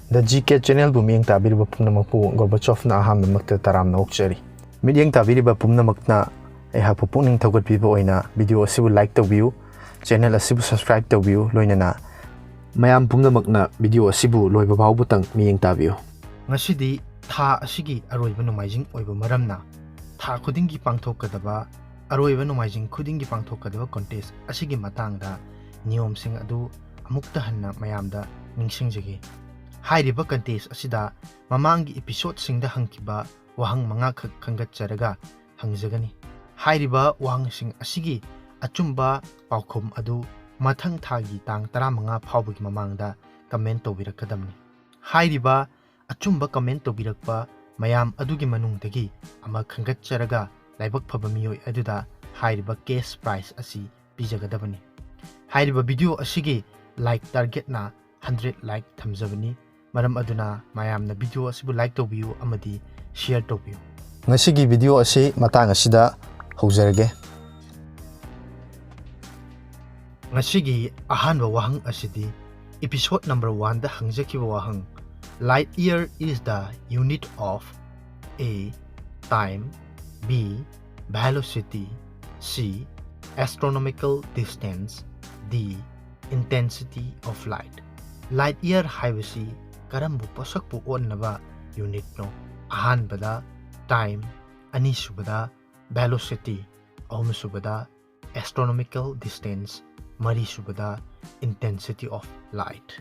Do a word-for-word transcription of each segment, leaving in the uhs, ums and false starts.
The G K Channelꯕꯨ ꯃꯤꯠꯌꯦꯡ ꯇꯥꯕꯤꯔꯤꯕ ꯄꯨꯝꯅꯃꯛꯄꯨ ꯒꯣꯔꯕꯥꯆꯣꯚꯅ ꯑꯍꯥꯟꯕꯃꯛꯇ ꯇꯔꯥꯝꯅ ꯑꯣꯛꯆꯔꯤ꯫ ꯃꯤꯠꯌꯦꯡ ꯇꯥꯕꯤꯔꯤꯕ ꯄꯨꯝꯅꯃꯛꯅ ꯑꯩꯍꯥꯛꯄꯨ ꯄꯨꯛꯅꯤꯡ ꯊꯧꯒꯠꯄꯤꯕ ꯑꯣꯏꯅ video ꯑꯁꯤꯕꯨ like ꯇꯧꯕꯤꯌꯨ, channel ꯑꯁꯤꯕꯨ subscribe ꯇꯧꯕꯤꯌꯨ, ꯂꯣꯏꯅꯅ ꯃꯌꯥꯝ ꯄꯨꯝꯅꯃꯛꯅ video ꯑꯁꯤꯕꯨ ꯂꯣꯏꯕ ꯐꯥꯎꯕꯇꯪ ꯃꯤꯠꯌꯦꯡ ꯇꯥꯕꯤꯌꯨ꯫ ꯉꯁꯤꯗꯤ ꯊꯥ ꯑꯁꯤꯒꯤ ꯑꯔꯣꯏꯕ ꯅꯣꯡꯃꯥꯏꯖꯤꯡ ꯑꯣꯏꯕ ꯃꯔꯝꯅ, ꯊꯥ ꯈꯨꯗꯤꯡꯒꯤ ꯄꯥꯡꯊꯣꯛꯀꯗꯕ, ꯑꯔꯣꯏꯕ ꯅꯣꯡꯃꯥꯏꯖꯤꯡ ꯈꯨꯗꯤꯡꯒꯤ ꯄꯥꯡꯊꯣꯛꯀꯗꯕ contest ꯑꯁꯤꯒꯤ ꯃꯇꯥꯡꯗ ꯅꯤꯌꯣꯝꯁꯤꯡ ꯑꯗꯨ ꯑꯃꯨꯛꯇ ꯍꯟꯅ ꯃꯌꯥꯝꯗ ꯅꯤꯡꯁꯤꯡꯖꯒꯦ꯫ ꯍꯥꯏꯔꯤꯕ contest ꯑꯁꯤꯗ ꯃꯃꯥꯡꯒꯤ episodeꯁꯤꯡꯗ ꯍꯪꯈꯤꯕ ꯋꯥꯍꯪ ꯃꯉꯥꯈꯛ ꯈꯟꯒꯠꯆꯔꯒ ꯍꯪꯖꯒꯅꯤ꯫ ꯍꯥꯏꯔꯤꯕ ꯋꯥꯍꯪꯁꯤꯡ ꯑꯁꯤꯒꯤ ꯑꯆꯨꯝꯕ ꯄꯥꯎꯈꯨꯝ ꯑꯗꯨ ꯃꯊꯪ ꯊꯥꯒꯤ ꯇꯥꯡ ꯇꯔꯥꯃꯉꯥ ꯐꯥꯎꯕꯒꯤ ꯃꯃꯥꯡꯗ comment ꯇꯧꯕꯤꯔꯛꯀꯗꯕꯅꯤ꯫ ꯍꯥꯏꯔꯤꯕ ꯑꯆꯨꯝꯕ comment ꯇꯧꯕꯤꯔꯛꯄ ꯃꯌꯥꯝ ꯑꯗꯨꯒꯤ ꯃꯅꯨꯡꯗꯒꯤ ꯑꯃ ꯈꯟꯒꯠꯆꯔꯒ ꯂꯥꯏꯕꯛ ꯐꯕ ꯃꯤꯑꯣꯏ ꯑꯗꯨꯗ ꯍꯥꯏꯔꯤꯕ cash prize ꯑꯁꯤ ꯄꯤꯖꯒꯗꯕꯅꯤ꯫ ꯍꯥꯏꯔꯤꯕ video ꯑꯁꯤꯒꯤ like targetꯅ hundred like ꯊꯝꯖꯕꯅꯤ꯫ ꯃꯔꯝ ꯑꯗꯨꯅ ꯃꯌꯥꯝꯅ video ꯑꯁꯤꯕꯨ like ꯇꯧꯕꯤꯌꯨ ꯑꯃꯗꯤ share ꯇꯧꯕꯤꯌꯨ꯫ ꯉꯁꯤꯒꯤ video ꯑꯁꯤ ꯃꯇꯥꯡ ꯑꯁꯤꯗ ꯍꯧꯖꯔꯒꯦ꯫ ꯉꯁꯤꯒꯤ ꯑꯍꯥꯟꯕ ꯋꯥꯍꯪ ꯑꯁꯤꯗꯤ episode number oneꯗ ꯍꯪꯖꯈꯤꯕ ꯋꯥꯍꯪ, Light year is the unit of A, time, B, velocity, C, astronomical distance, D, intensity of light. Light year ꯍꯥꯏꯕꯁꯤ ꯀꯔꯝꯕ ꯄꯣꯠꯁꯛꯄꯨ ꯑꯣꯟꯅꯕ unitꯅꯣ? ꯑꯍꯥꯟꯕꯗ time, ꯑꯅꯤꯁꯨꯕꯗ velocity, ꯑꯍꯨꯝꯁꯨꯕꯗ astronomical distance, ꯃꯔꯤꯁꯨꯕꯗ intensity of light꯫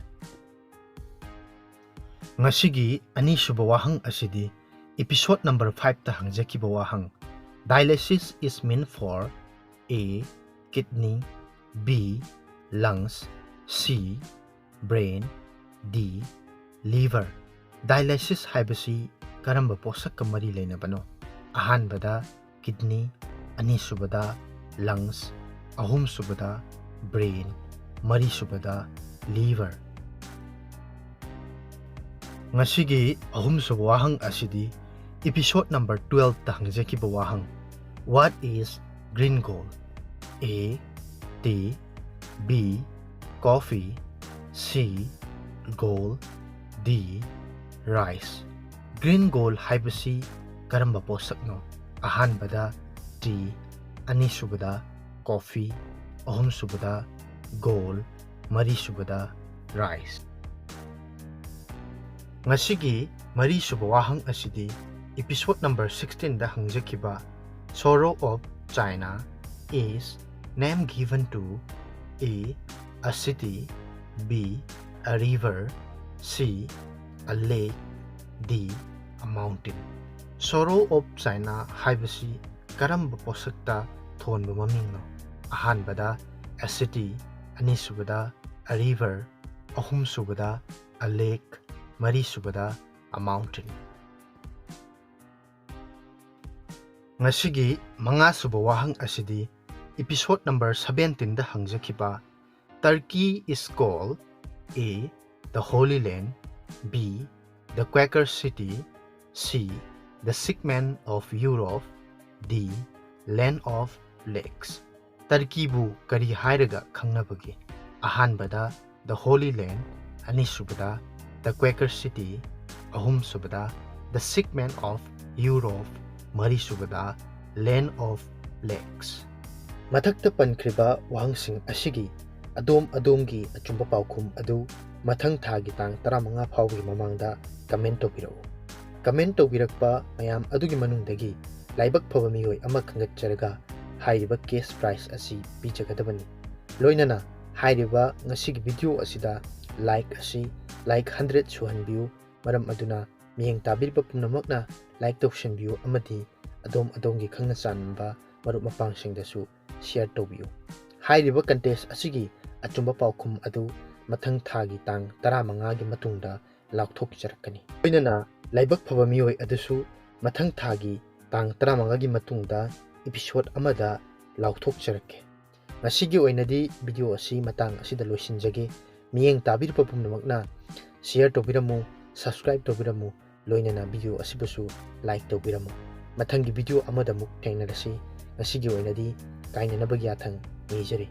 ꯉꯁꯤꯒꯤ ꯑꯅꯤꯁꯨꯕ ꯋꯥꯍꯪ ꯑꯁꯤꯗꯤ episode number fiveꯇ ꯍꯪꯖꯈꯤꯕ ꯋꯥꯍꯪ, Dialysis is meant for A, kidney, B, lungs, C, brain, D, liver꯫ Dialysis ꯍꯥꯏꯕꯁꯤ ꯀꯔꯝꯕ ꯄꯣꯠꯁꯛꯀ ꯃꯔꯤ ꯂꯩꯅꯕꯅꯣ? ꯑꯍꯥꯟꯕꯗ kidney, ꯑꯅꯤꯁꯨꯕꯗ lungs, ꯑꯍꯨꯝꯁꯨꯕꯗ brain, ꯃꯔꯤꯁꯨꯕꯗ liver꯫ ꯉꯁꯤꯒꯤ ꯑꯍꯨꯝꯁꯨꯕ ꯋꯥꯍꯪ ꯑꯁꯤꯗꯤ episode number twelveꯇ ꯍꯪꯖꯈꯤꯕ ꯋꯥꯍꯪ, What is green gold? A, tea, B, coffee, C, gold, D. Rice. Green gold ꯍꯥꯏꯕꯁꯤ ꯀꯔꯝꯕ ꯄꯣꯠꯁꯛꯅꯣ? ꯑꯍꯥꯟꯕꯗ tea, ꯑꯅꯤꯁꯨꯕꯗ coffee, ꯑꯍꯨꯝꯁꯨꯕꯗ gold, ꯃꯔꯤꯁꯨꯕꯗ rice꯫ ꯉꯁꯤꯒꯤ ꯃꯔꯤꯁꯨꯕ ꯋꯥꯍꯪ ꯑꯁꯤꯗꯤ episode number sixteenꯗ ꯍꯪꯖꯈꯤꯕ Sorrow of China is name given to A, a city, B, a river, C, a lake, D, a mountain꯫ Sorrow of China ꯍꯥꯏꯕꯁꯤ ꯀꯔꯝꯕ ꯄꯣꯠꯁꯛꯇ ꯊꯣꯟꯕ ꯃꯃꯤꯡꯅꯣ? ꯑꯍꯥꯟꯕꯗ a city, ꯑꯅꯤꯁꯨꯕꯗ a river, ꯑꯍꯨꯝꯁꯨꯕꯗ a lake, ꯃꯔꯤꯁꯨꯕꯗ a mountain꯫ ꯉꯁꯤꯒꯤ ꯃꯉꯥꯁꯨꯕ ꯋꯥꯍꯪ ꯑꯁꯤꯗꯤ episode number seventeenꯗ ꯍꯪꯖꯈꯤꯕ Turkey is called A, the Holy Land, B, the Quaker City, C, the Segment of Europe, D, Land of Lakes꯫ ꯇꯔꯀꯤꯕꯨ ꯀꯔꯤ ꯍꯥꯏꯔꯒ ꯈꯪꯅꯕꯒꯦ? ꯑꯍꯥꯟꯕꯗ the Holy Land, ꯑꯅꯤꯁꯨꯕꯗ the Quaker City, ꯑꯍꯨꯝꯁꯨꯕꯗ the Segment of Europe, ꯃꯔꯤꯁꯨꯕꯗ Land of Lakes꯫ ꯃꯊꯛꯇ ꯄꯟꯈ꯭ꯔꯤꯕ ꯋꯥꯍꯪꯁꯤꯡ ꯑꯁꯤꯒꯤ ꯑꯗꯣꯝ ꯑꯗꯣꯝꯒꯤ ꯑꯆꯨꯝꯕ ꯄꯥꯎꯈꯨꯝ ꯑꯗꯨ ꯃꯊꯪ ꯊꯥꯒꯤ ꯇꯥꯡ ꯇꯔꯥꯃꯉꯥ ꯐꯥꯎꯕꯒꯤ ꯃꯃꯥꯡꯗ comment ꯇꯧꯕꯤꯔꯛꯎ꯫ Comment ꯇꯧꯕꯤꯔꯛꯄ ꯃꯌꯥꯝ ꯑꯗꯨꯒꯤ ꯃꯅꯨꯡꯗꯒꯤ ꯂꯥꯏꯕꯛ ꯐꯕ ꯃꯤꯑꯣꯏ ꯑꯃ ꯈꯟꯒꯠꯆꯔꯒ ꯍꯥꯏꯔꯤꯕ cash prize ꯑꯁꯤ ꯄꯤꯖꯒꯗꯕꯅꯤ꯫ ꯂꯣꯏꯅꯅ ꯍꯥꯏꯔꯤꯕ ꯉꯁꯤꯒꯤ video ꯑꯁꯤꯗ like ꯑꯁꯤ like hundred ꯁꯨꯍꯟꯕꯤꯌꯨ꯫ ꯃꯔꯝ ꯑꯗꯨꯅ ꯃꯤꯠꯌꯦꯡ ꯇꯥꯕꯤꯔꯤꯕ ꯄꯨꯝꯅꯃꯛꯅ like ꯇꯧꯁꯤꯟꯕꯤꯌꯨ ꯑꯃꯗꯤ ꯑꯗꯣꯝ ꯑꯗꯣꯝꯒꯤ ꯈꯪꯅ ꯆꯥꯟꯅꯕ ꯃꯔꯨꯞ ꯃꯄꯥꯡꯁꯤꯡꯗꯁꯨ share ꯇꯧꯕꯤꯌꯨ꯫ ꯍꯥꯏꯔꯤꯕ contest ꯑꯁꯤꯒꯤ ꯑꯆꯨꯝꯕ ꯄꯥꯎꯈꯨꯝ ꯑꯗꯨ ꯃꯊꯪ ꯊꯥꯒꯤ ꯇꯥꯡ ꯇꯔꯥꯃꯉꯥꯒꯤ ꯃꯇꯨꯡꯗ ꯂꯥꯎꯊꯣꯛꯆꯔꯛꯀꯅꯤ꯫ ꯂꯣꯏꯅꯅ ꯂꯥꯏꯕꯛ ꯐꯕ ꯃꯤꯑꯣꯏ ꯑꯗꯨꯁꯨ ꯃꯊꯪ ꯊꯥꯒꯤ ꯇꯥꯡ ꯇꯔꯥꯃꯉꯥꯒꯤ ꯃꯇꯨꯡꯗ episode ꯑꯃꯗ ꯂꯥꯎꯊꯣꯛꯆꯔꯛꯀꯦ꯫ ꯉꯁꯤꯒꯤ ꯑꯣꯏꯅꯗꯤ video ꯑꯁꯤ ꯃꯇꯥꯡ ꯑꯁꯤꯗ ꯂꯣꯏꯁꯤꯟꯖꯒꯦ꯫ ꯃꯤꯠꯌꯦꯡ ꯇꯥꯕꯤꯔꯤꯕ ꯄꯨꯝꯅꯃꯛꯅ share ꯇꯧꯕꯤꯔꯝꯃꯨ, subscribe ꯇꯧꯕꯤꯔꯝꯃꯨ, ꯂꯣꯏꯅꯅ video ꯑꯁꯤꯕꯨꯁꯨ like ꯇꯧꯕꯤꯔꯝꯃꯨ꯫ ꯃꯊꯪꯒꯤ video ꯑꯃꯗ ꯑꯃꯨꯛ ꯊꯦꯡꯅꯔꯁꯤ꯫ ꯉꯁꯤꯒꯤ ꯑꯣꯏꯅꯗꯤ ꯀꯥꯏꯅꯅꯕꯒꯤ ꯌꯥꯊꯪ ꯅꯤꯖꯔꯤ꯫